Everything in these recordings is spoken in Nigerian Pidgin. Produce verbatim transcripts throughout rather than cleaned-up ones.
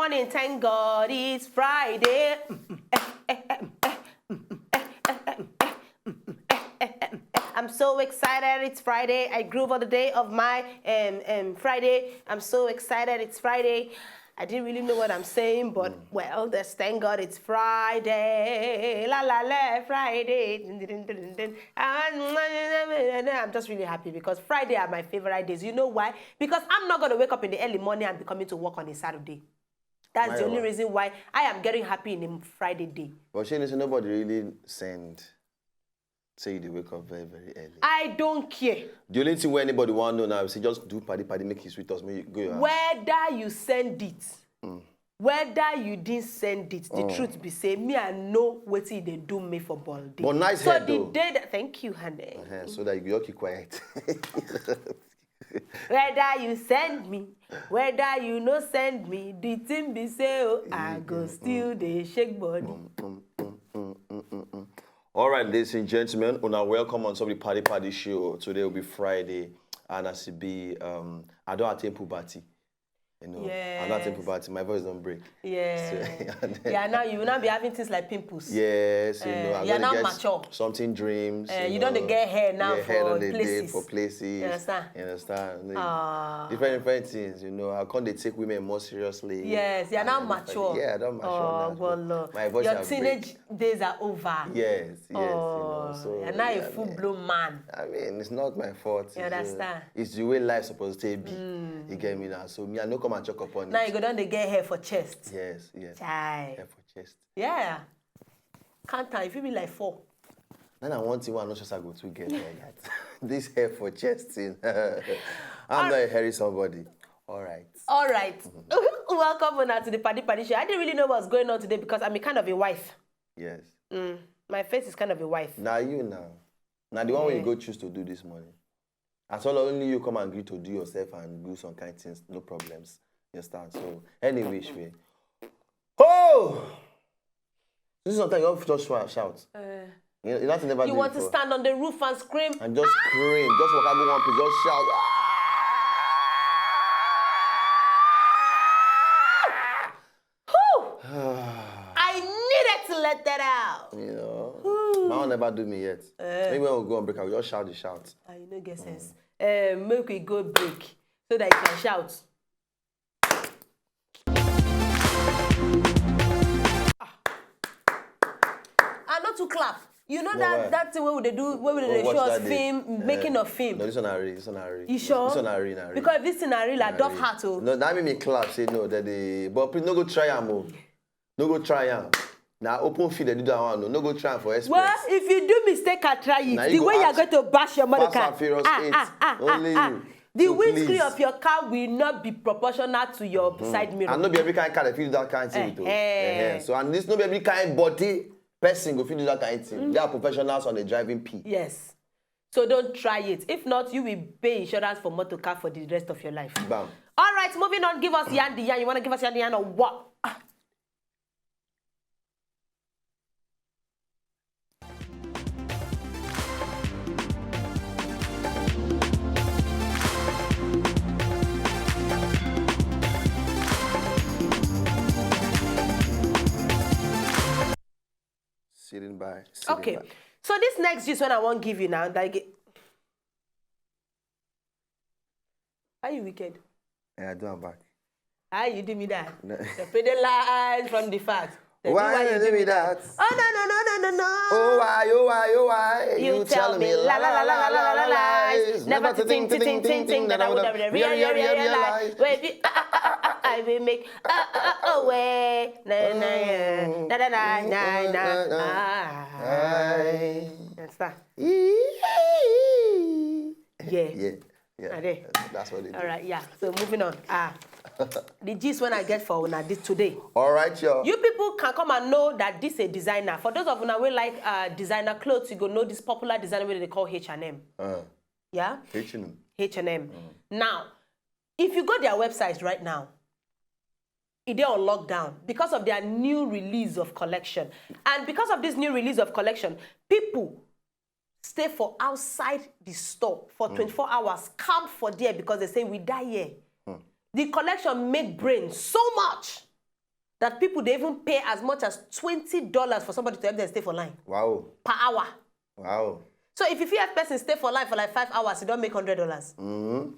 Morning, thank God it's Friday. I'm so excited it's Friday. I groove on the day of my um, um, Friday. I'm so excited it's Friday. I didn't really know what I'm saying, but well, just thank God it's Friday. La la la, Friday. Dun, dun, dun, dun, dun. I'm just really happy because Friday are my favorite days. You know why? Because I'm not going to wake up in the early morning and be coming to work on a Saturday. That's the only reason why I am getting happy in a Friday day. But Shane, so nobody really send say you dey wake up very, very early. I don't care. The only thing where anybody want to know now is say just do paddy paddy, make it sweet us, make you go your house. Whether you send it, whether you didn't send it, the truth be say, me, I know wetin e dey do me for body. But nice So head the though. day that, thank you, honey. Uh-huh, so that you go keep quiet. Whether you send me, whether you no send me, the thing be say, oh, I go still dey shake body. All right, ladies and gentlemen, una welcome on top of the Paddy Paddy Show. Today will be Friday, and as it be, um, I don't attain puberty. You know, I don't attain Yes. puberty. My voice don't break. Yeah. So, and then- Yeah, now you will not be having things like pimples. Yes, you Eh, know, I'm you're gonna now get mature. Something dreams. Eh, you know, don't dey get hair now yeah, hair for don't dey dey places. for places. You understand? You understand? Like, Ah. Different, different things. You know, I can't dey take women more seriously. Yes, you're And now everything. mature. Yeah, I don't mature Oh, now. God, Lord. My voice Your have teenage days are over. Break. Yes, yes. Oh, You know, so you're now a yeah, full man. Blown man. I mean, it's not my fault. You it's, uh, understand? It's the way life supposed to be. You get me now? So me, I no come and check upon Now it. You go down the get hair for chest. Yes, yes. Chai. Hair for chest. Yeah. Count am, if you be like four. Then I want you one, not just I go to get like that. This hair for chest thing. I'm not a hairy somebody. All right. All right. Welcome on to the Paddy Paddy Show. I didn't really know what's going on today because I'm a kind of a wife. Yes. Mm, my face is kind of a wife. Now you now. Now the one way you go choose to do this morning. As all only you come and agree to do yourself and do some kind things, no problems. You understand? So any which way. Oh! This is sometimes you have to just shout. shout. Uh, You, you, that's never you do want before. To stand on the roof and scream? And just scream. Just walk out, go one place. Just shout. Whew! I needed to let that out. You know, my one never do me yet. Maybe when we go on break, I will just shout the shout. Ah, you no get sense. Uh, make we go break so that you can shout. Ah. And not to clap. You know No, that why? that thing where would they do where would Oh, they watch show us that day. Film, Eh, making of film. No, this one I read. This one I read. You sure? This one I read. I read. Because this thing I real, I Na dove real. Heart, oh. No, that made me clap. Say no, that they. But please, no go try am, oh. No go try am. Now open field, they do that one. No, no go try am for express. Well, if you do mistake, I try it. Now The you go way you're act going to bash your mother Fast car. and Furious Ah, eight. ah, ah, ah, Only ah. you. The So windscreen please. Of your car will not be proportional to your side mirror. And no be every kind car they fit do that kind thing with. Eh, eh. Eh, eh. So and this no be every kind body person go fit do that kind thing. There are professionals on the driving P. Yes. So don't try it. If not, you will pay insurance for motor car for the rest of your life. Bam. All right, moving on. Give us yan the yan. You want to give us yan the yan or what? Ah. Sitting by. Sitting Okay. By. So this next gist when I won't give you now, like, are you wicked? Yeah, I do am back. How you do me that? No. Separate the lies from the facts. Tell me Why you you do me that? Oh no no no no no no. Oh why, oh why, oh why? You tell me la la la la la la la lies. Never to think to think think think that I would have real real real real lies. Wait, be- ah, ah, ah, ah, I will make ah ah ah oh way na na yeah. Na na na na na. Ah. Aye. Understand? Eee. Yeah. Yeah. Yeah. Are they? That's what they do. All right, yeah. So moving on. Ah, the gist when I get for una this today. All right, y'all. You people can come and know that this a designer. For those of una wey like uh, designer clothes, you go know this popular designer wey they call H and M. Uh, Yeah, H and M. H and M. Now, if you go their website right now, e dey on lockdown because of their new release of collection. And because of this new release of collection, people stay for outside the store for twenty-four hours, camp for there because they say we die here. The collection make brain so much. that people dey even pay as much as twenty dollars for somebody to help them stay for line Wow. per hour. Wow. So if you fit help person stay for line for like five hours, you don make hundred dollars Mm-hmm.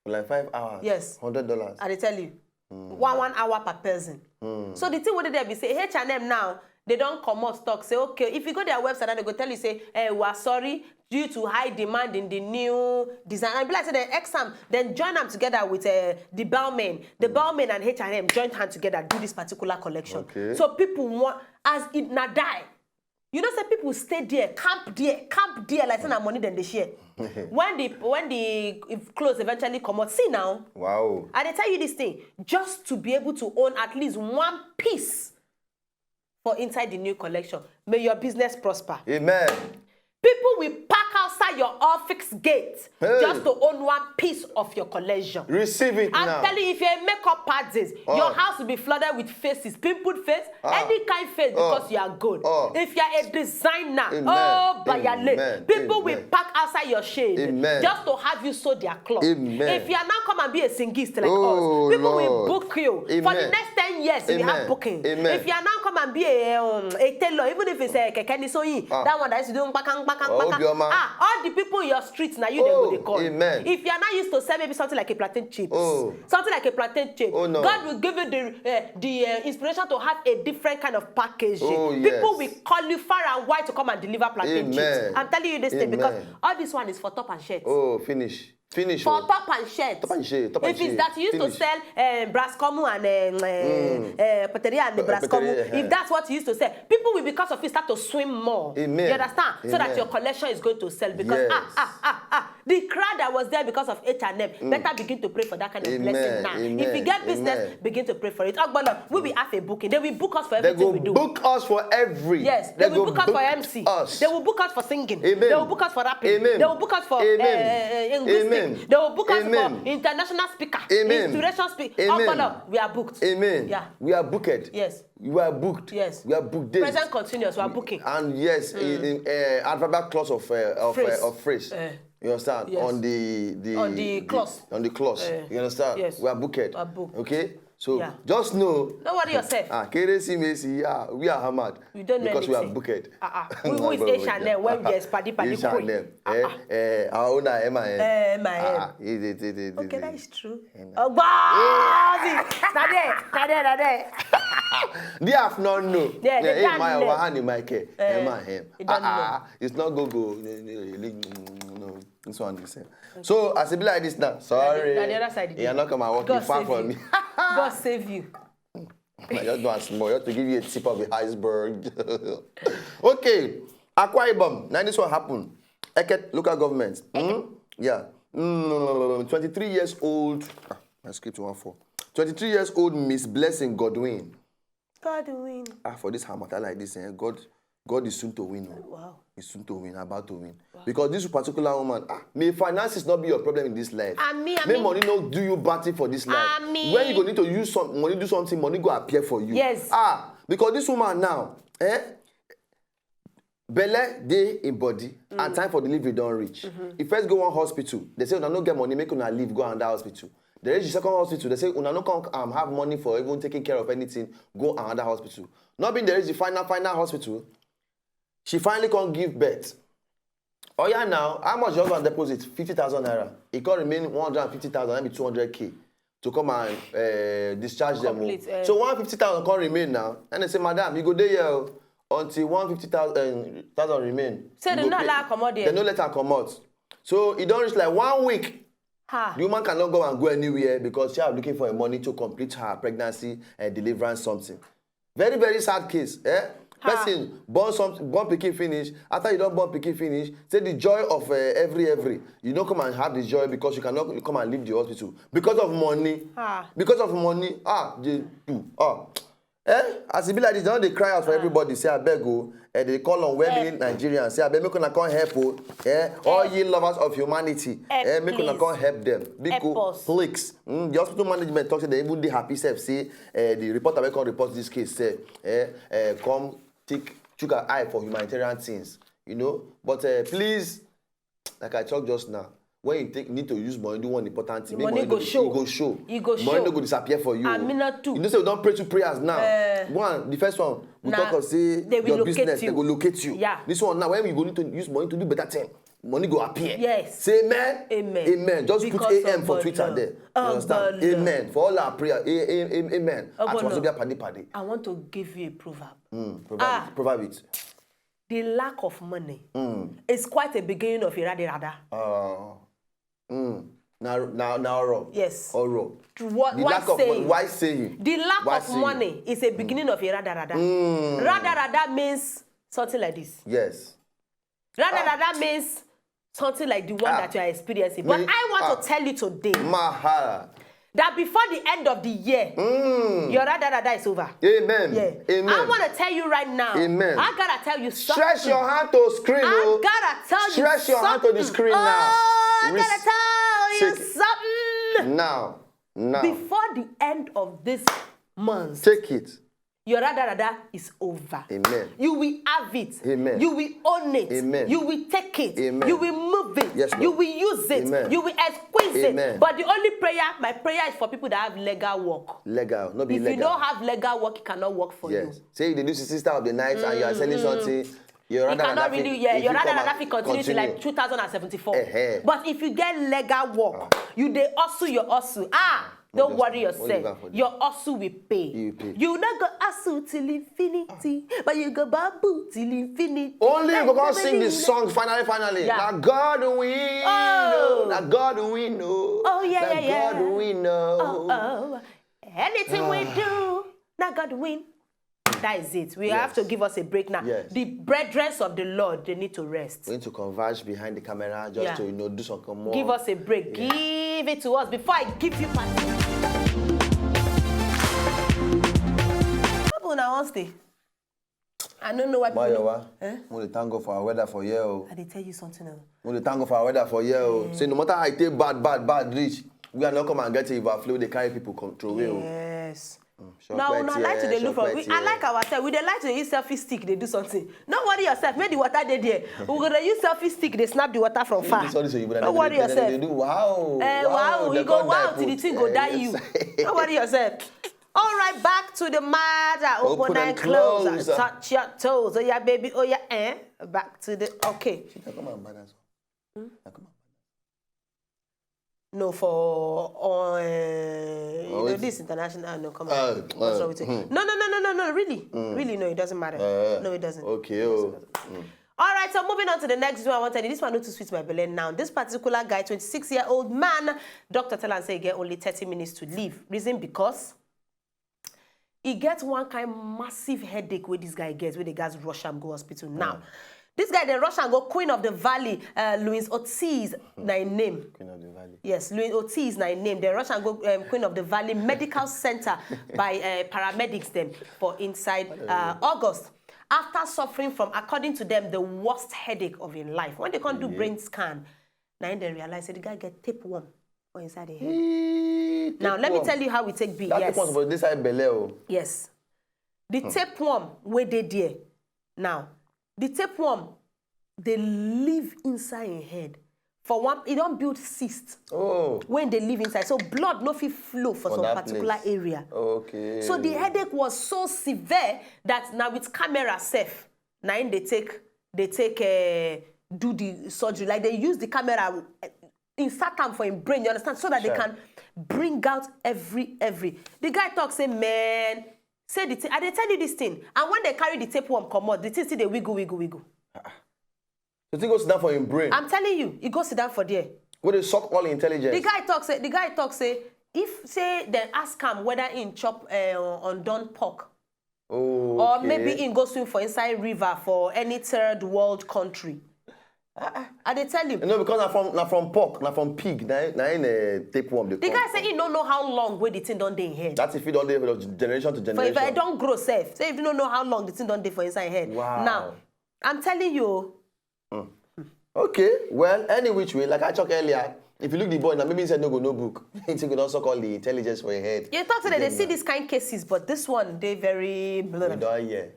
For like five hours. Yes. Hundred dollars. I dey tell you, one one hour per person. So the thing wey dey there be say H and M now, they don comot talk say, okay, if you go their website, now they go tell you say, eh, we are sorry, due to high demand in the new design. And e be like say dem X am, then join am together with uh, the Balmain. The Balmain and H and M joined hand together do this particular collection. Okay. So people want, as it na die. You know say people stay there, camp there, camp there like say na money dem dey share. When the when the if clothes eventually comot, see now, Wow. I dey tell you this thing, just to be able to own at least one piece for inside the new collection. May your business prosper. Amen. People will park outside your office gate Hey. just to own one piece of your collection. Receive it I'm now. Telling you, if you're a makeup artist, Oh. your house will be flooded with faces, pimpled face, Ah. any kind face, Oh. Because you are good. Oh. If you're a designer, Amen. Oh, Bayale, Amen. People will Amen. Park outside your shade Amen. Just to have you sew their cloth. Amen. If you are now come and be a singist like Oh, us, people will Lord. Book you for the Amen. Next ten years. You have Amen. Booking. Amen. If you are now come and be a, um, a tailor, even if it's a keke nisoyi, Ah. That one that is doing bakang bakang Oh, bakang. Obioma. Ah, all the people in your street now you dey Oh, go dey call. Amen. If you are not used to sell maybe something like a plantain chips, Oh. Something like a plantain chips, Oh, no. God will give you the uh, the uh, inspiration to have a different kind of packaging. Oh, People yes. Will call you far and wide to come and deliver plantain Amen. Chips. I'm telling you this thing because Amen. All this one is for top and shirt. Oh, finish. Finish. For Oh. Top and shirt. Top and shirt, top and If it's shirt. That you used to Finish. Sell um, brass comu and um, uh, uh, peteria and the Uh, brass peteria, comu, uh-huh. If that's what you used to sell, people will because of it start to swim more. Amen. You understand? So that Amen. Your collection is going to sell because Yes. ah ah ah ah the crowd that was there because of H and M better begin to pray for that kind of Amen. Blessing now. If you Amen. Get business, Amen. Begin to pray for it. Ogbolo, we will have a booking. They will book us for They everything go we do. Book us for every. Yes, they, will go book us for M C. Us. They will book us for singing. Amen. They will book us for rapping. Amen. They will book us for Amen. Uh, linguistic. Amen. They will book us Amen. For international speaker, Amen. Inspiration speaker. Amen. Ogbolo, we are booked. Amen. Yeah. We are booked. Yes. We are booked. Yes. We are booked. Days. Present continuous. We are booking. And yes, in, in uh, adverbial clause of uh, of Phrase. Uh, of phrase. Uh, You understand? Yes. On the the On the clause. On the clause. Uh, You understand? Yes. We are booked. We are booked. Okay. So Yeah. Just know. Don't worry yourself. Ah, Keresimesi. Yeah, we are hammered. We don't know Because we are anything. Booked. Uh-uh. We who is H and M when we are spaddy paddy H and M. Eh, eh, our owner M I M. Eh, M I M. Ah, it, it, it, it, Okay, it, that is true. Amen. Ogbazi. Na there, na there, na there. They have not know. Yeah, they Eh, don't my know. Wahani my care. Eh, M I M. they don't Ah, ah, it's not go go. No, this one is same. So as it be like this now, sorry. Na the other side. You are not come and walk God far save from you. Me. God save you. I just do a small, just to give you a tip of the iceberg. Okay, Akwa Ibom. Now this one happen. Eke local government. Hmm? Yeah. Mm, twenty-three years old. Ah, I skipped one four. Twenty-three years old Miss Blessing Godwin. God win. Ah, for this hamata like this, eh, God, God is soon to win. Oh. Wow. He's soon to win, about to win. Because this particular woman, ah, may finances not be your problem in this life. Ami, May ami. Money not do you bad thing for this life. Ami. When you go need to use some money, do something, money go appear for you. Yes. Ah, because this woman now, eh, belle dey in body, and time for delivery don reach. If first go one hospital, they say una no get money, make una leave, go another hospital. They reach the second hospital, they say una no come um, have money for even taking care of anything, go another hospital. Not being they reach the final final hospital, she finally come give birth. Oh yeah, now how much your husband deposit? Fifty thousand naira. It can remain one hundred and fifty thousand, maybe two hundred k to come and uh, discharge them. Complete, eh. So one fifty thousand can remain now, and they say, "Madam, you go there here until one fifty thousand remain." So they no allow comot there. They no let her comot. So it don't reach like one week. Ha. The woman cannot go and go anywhere because she are looking for a money to complete her pregnancy and deliverance something. Very very sad case. Eh? Person born some born pikin finish, after you don born pikin finish, say the joy of uh, every every, you no come and have the joy because you cannot come and leave the hospital because of money. Ah. Because of money, ah, they do. Ah. Eh? As e be like this, they don dey cry out for everybody. Say abeg o, eh, they call on well-meaning Nigerians. Say abeg make una come help o. Eh? All ye lovers of humanity, eh, make una come help them. Big Help o, us. Please. Mm, the hospital management talk say they even dey happy sef say eh, the reporter wey come report this case sef eh, eh, come take chook eye for humanitarian things, you know. But eh, please, like I talk just now, When you take, need to use money do one important thing, The money go show. E go show. E go Money show. No go disappear for you. Amina too. You know say we don pray two prayers now. Eh. One, the first one, we Na, talk of say they will your locate business, you. They go locate you. Yeah. This one now, when you go need to use money to do better thing, money go appear. Yes. Say amen. Amen. Amen. Just Because put A M of for God Twitter love. There. You Of understand? God love. Amen. For all our prayer. A- a- a- Amen. Of At God love. Wazobia Paddy Paddy. I want to give you a proverb. Mm, proverb Ah. it. Proverb it. The lack of money is quite a beginning of a rada rada. Uh, mm. Now, now, now, Oro. Yes. Oro. What, The why lack of saying? Money. Why saying? The lack Why of saying? Money is a beginning of a rada rada. Rada rada means something like this. Yes. Rada rada means something like the one Ah. that you are experiencing. But Me- I want ah. to tell you today Mahala. that before the end of the year, your rada rada is over. Amen. Yeah. Amen. I want to tell you right now. Amen. I gotta tell you something. Stretch your hand to screen. I Oh. gotta tell you Stretch your hand to the something. Screen Oh, now. I Ris- gotta tell you Take it. something. Now. Now. Before the end of this month, Take it. your rada rada is over. Amen. You will have it. Amen. You will own it. Amen. You will take it. Amen. You will move it. Yes, Lord. You will use it. Amen. You will exqueeze Amen. it. But the only prayer, my prayer is for people that have legal work. Legal, not be If legal. You don't have legal work, it cannot work for Yes. you. Say you dey do sister of the night and you are selling something. Your You rada cannot rada fit- really, yeah, if your you rada come rada and fit continue till like two thousand and seventy-four. Eh-heh. But if you get legal work, you dey hustle your hustle. Ah, don't just worry leave am yourself. For there. Your hustle will pay. You pay. You no go hustle till infinity, but you go bamboo till infinity. Only you go come sing the Infinity. Song finally, finally. Yeah. Na God we know. Oh. Na God we know. Oh, yeah, Na yeah, yeah. God we know. Oh, oh. Anything we do, na God win. That is it. We have to give us a break now. Yes. The brethren of the Lord, they need to rest. We need to converge behind the camera just Yeah. to, you know, do some more. Give us a break. Give it to us before I give you party. People now won't stay. I don't know why people. Mayowa, Eh? We dey thank God for our weather for here. Oh. I dey tell you something. Oh. We dey thank God for our weather for here. Oh. Say no matter how it take bad, bad, bad reach, we are not come and get it. If I flow, they carry people come throw away. Oh. Yes. Shop Now, right una here, like to dey look shop for. right We, I here. Like our time. We dey like to use selfie stick. They do something. No worry yourself. Make the water dey there. We gonna use selfie stick. They snap the water from far. This one is a Don't worry they, they, yourself. They do wow. Eh, wow, they you go come wow die till the put. Thing go Eh, die yes. You. Don't worry yourself. All right, back to the matter. Open, Open and and close. close. Touch your toes. Oh yeah, baby. Oh yeah, eh. Back to the okay. Now come and balance. Now come and No, for uh, you Oh, know it's- this international. No, come on. Uh, What's uh, wrong with you? No, no, no, no, no, no. Really, really, no, it doesn't matter. Uh, No, it doesn't. Okay, oh. All right, so moving on to the next one. I wanted this one not to sweet my belly now. This particular guy, twenty-six year old man, doctor tell am say he get only thirty minutes to live. Reason because he get one kind massive headache wey this guy get wey the guys rush am go hospital now. This guy dey rush am go Queen of the Valley, uh, Louis Ortiz na im name. Queen of the Valley. Yes, Louis Ortiz na im name. Dem rush am go um, Queen of the Valley Medical Center by uh, paramedics dem for inside uh, August. After suffering from, according to them, the worst headache of im life. When they come do brain scan, na im dem realize say the guy get tapeworm for inside the head. Now, let me tell you how we take be. That Yes. Tapeworm for this side belle. Oh. Yes. The tapeworm wey dey there now, the tapeworm dey live inside im head. For one, e don build cyst Oh. wey dey live inside, so blood no fit flow for For some that particular place. Area. Okay. So the headache was so severe that now with camera sef, na im dey take dey take uh, do the surgery. Like they use the camera, uh, insert am for im brain. You understand? So that they Sure. Can bring out every every. The guy talk say, man, say the thing. I dey tell you this thing. And when they carry the tapeworm comot, the thing still dey wiggle, wiggle, wiggle. The thing go sit down for im brain. I'm telling you, e go sit down for there. Wey dey suck all intelligence. The guy talk say, the guy talk say, if say dem ask am whether im chop uh, undone pork, Oh, or okay. Maybe im go swim for inside river for any third world country. I dey tell you. No, because na from na from pork, na from pig, na na in a tapeworm dey The come guy say from. He no know how long wey the thing don dey im head. That if you don dey from generation to For generation. If I don grow sef, say if you no know how long the thing don dey for inside im head. Wow. Now, I'm telling you, Okay, well, any which way, like I talk earlier, if you look the boy now, maybe he said no go no book. He think we don suck all the intelligence for your head. You talk say they Then see now. These kind cases, but this one dey very We blurred. Don hear.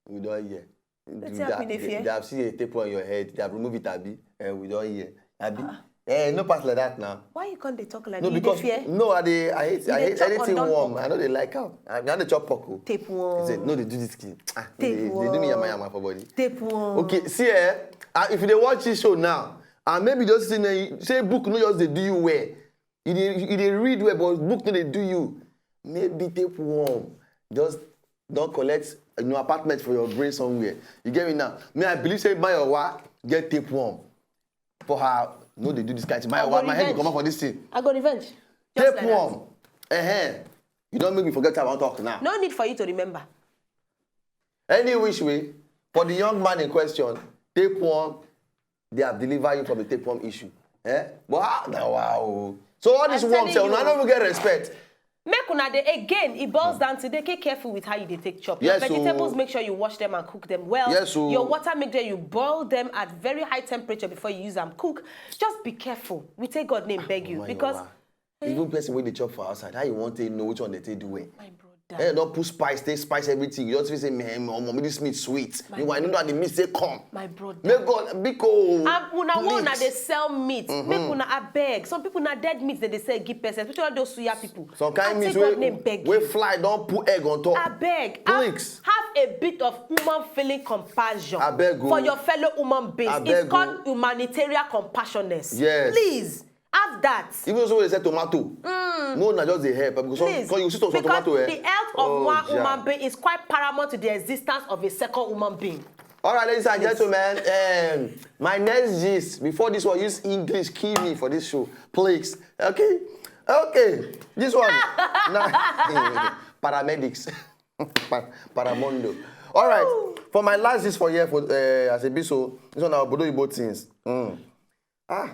We don hear. Wetin They- happen dey they- fear? They have seen a tape on your head. They have removed it, abi, and we don hear. Abi, Eh, no pass like that now. Why you come dey talk like No, you dey because fear? No, I dey I hate You I dey hate chop anything on warm. pork. I no dey like am. I no dey chop pork o. Tapeworm. He say no dey do this thing. Ah, Tape they, they do me worm. Yama Yama for body. Tapeworm. Okay, see eh, ah, if you dey watch this show now, and maybe just say na- say book no just dey do you well. You dey you dey read well, but book no dey do you. Maybe tapeworm just don collect you know apartment for your brain somewhere. You get me now? Me, I believe say Mayowa get tapeworm for her. No dey do this kind thing. Mayowa, go my head go revenge. comot for this thing. I go revenge. Just like that. Tapeworm. Uh-huh. You don make me forget how I wan talk now. No need for you to remember. Any which way, for the young man in question, tapeworm, they have delivered you from the tapeworm issue. Eh? But how now? Wow. So all this I'm worm, telling sef, you. Una no even get respect. Make una dey again. It boils down to dey careful with how you dey take chop. Your Yes, o. Vegetables, make sure you wash them and cook them well. Yes, o. Your water, make sure you boil them at very high temperature before you use them cook. Just be careful. We take God name beg you Why because wa? Even person wey dey chop for outside, how you wan take know which one dey take do well? My brother. Eh, don put spice, take spice everything. You just feel say, man, omo, this meat sweet. My Meanwhile, you know that the meat say come. My brother. Make God, biko. And una wey una please. Dey sell meat, make una abeg. Some people na dead meat dem dey sell give person, especially all those suya people. Some kind I meat take God wey name beg wey you. Fly don put egg on top. Abeg, have, Please. Have a bit of human feeling compassion Abeg o. For your fellow human beings. Abeg It's o. Called humanitarian compassioness. Yes. Please, have that. Even those wey dey sell tomato, no, na just dey help because some, Please, some you see some because tomato, eh? The health of Oh, one ja. Human being is quite paramount to the existence of a second human being. All right, ladies and gentlemen, um, my next gist, before this one, use English, kill me for this show, please. Okay? Okay, this one, na, paramedics, Pa- Paramondo. All right, for my last gist for here, for uh, as a biso, this one na Obodo Igbo things. Mm. Ah,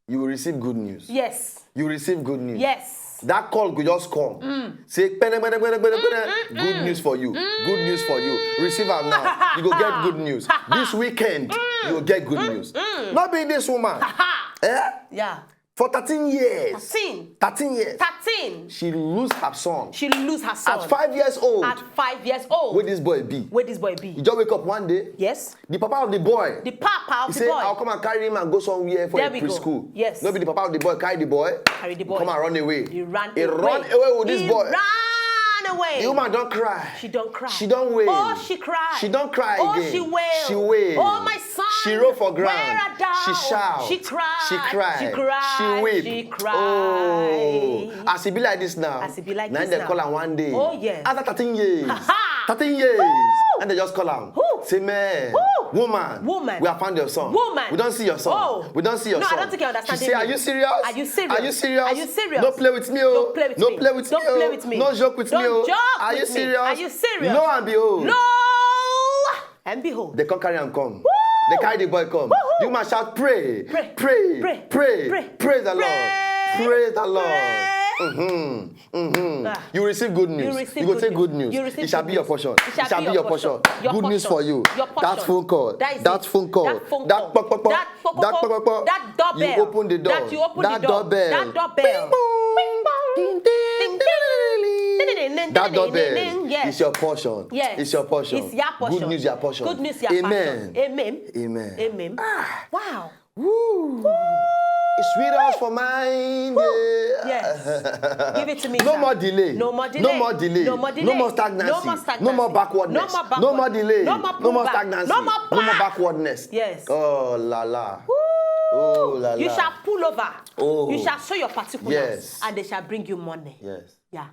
you will receive good news. Yes. You receive good news. Yes. That call go just come. Say, pene, pene, pene, pene, pene. Good news for you. Good news for you. Receive am now. You go get good news. This weekend, you go get good news. Not be this woman. Eh? Yeah. For thirteen years. Thirteen. Thirteen years. Thirteen. She lose her son. She lose her son. At five years old. At five years old. Where this boy be? Where this boy be? He just wake up one day. Yes. The papa of the boy. The papa of He the say, boy. I'll come and carry him and go somewhere for There a we go. Preschool. Yes. No be the papa of the boy carry the boy. Carry the boy. Come and run away. He ran He away. Run away with this He boy. Ran away. The woman don cry. She don cry. She don wail. Oh, she cried. She don cry Oh, again. She wailed. She wailed. Oh, my son. She roll for ground. Where art thou? She shout. She cried. She cried. She cried. She weep. She cried. Oh, as e be like this now. As e be like Na this dem now. Call am one day. Oh, yes. After thirteen years. Ha-ha. Thirteen years. Woo. And they just call am. Who? Say, man, Who? Woman, Woman. We don see your son. Woman. We don see your son. Oh. We don see your No, I son. Don't think you understand She say, are you serious? Are you serious? Are you serious? Are you serious? No play with me, oh. Don't play with No me. Play with Don't me, oh. Play with me. No joke with Don't me, oh. Joke Are with you me. Serious? Are you serious? Lo and behold. Lo and behold. They come carry am come. They carry the boy come. The woman shout, pray, pray, pray, pray, praise the Lord, praise the Lord. Mm-hmm. Mm-hmm. Ah. You receive good news. You, receive you go good take good news. News. You receive it shall be your portion. It shall, it shall be your portion. Portion. Your good news for you. Your portion. That phone call. That, that phone call. That phone call. That pokopoko. That pokopoko. That pokopoko. That doorbell. You open the door. That you open that the door. Doorbell. That doorbell. Bing bong. Ding ding. Ding ding. That doorbell. Yes. It's your portion. Yes. It's your portion. It's your portion. Good news, your portion. Good news, your portion. Amen. Amen. Amen. Amen. Ah. Wow. Woo. It's sweet us for mine. Yes. Give it to me. No more delay. No more delay. No more delay. No more stagnancy. No more stagnancy. No more backwardness. No more backwardness. No more delay. No more stagnancy. No more backwardness. Yes. Oh la la. Oh la la. You shall pull over. Oh. You shall show your particulars. Yes. And they shall bring you money. Yes. Yeah.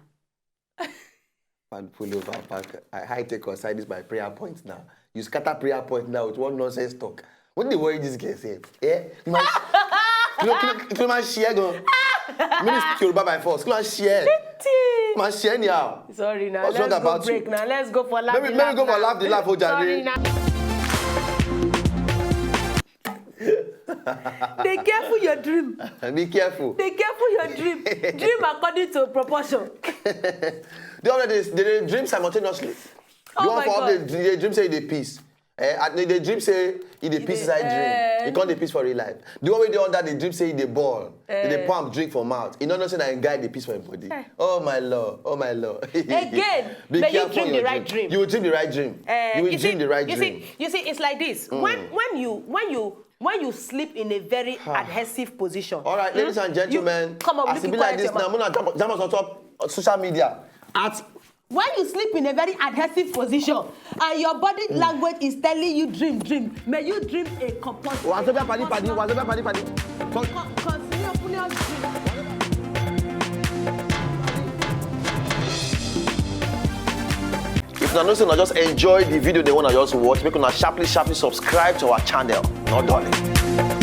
And pull over back. I high take aside this my prayer point now. You scatter prayer point now with one nonsense talk. What dey worry this girl sef? Eh? Kí ló máa ṣe ẹ́ gan? Many speak Yoruba by force. Kí ló máa ṣe ẹ́? Máa ṣe ẹ́ anyhow. Sorry now. What's wrong about you? Let's go break now. Let's go for laugh. Maybe, maybe go for laugh the laugh, oh, jare. Sorry now. Dey careful your dream. Be careful. Dey careful your dream. Dream according to proportion. The other days, they dey dream simultaneously. Oh my God. They, they dream say they peace. Eh, and they, they dream say e dey peace inside dream. He come dey piss for real life. The one wey dey under dey dream say he dey ball. He dey pump drink for mouth. He no know say na him guy dey piss for him body. Oh my lord, oh my lord. Again, Be may you careful dream your the right dream. You will dream the right dream. Eh, you will you dream see, the right you dream. See, you see, it's like this. When when you when you when you sleep in a very adhesive position. All right, ladies and you- gentlemen. Come on, As look e be at like your this now, mouth. Muna jam jam us on top uh, social media. At When you sleep in a very adhesive position and your body language is telling you dream, dream, may you dream a composite. Wazobia padi padi, Wazobia padi padi. Con- Con- continuous dream. If una know say una just enjoy the video they wanna just watch, make una sharply sharply subscribe to our channel. No darling.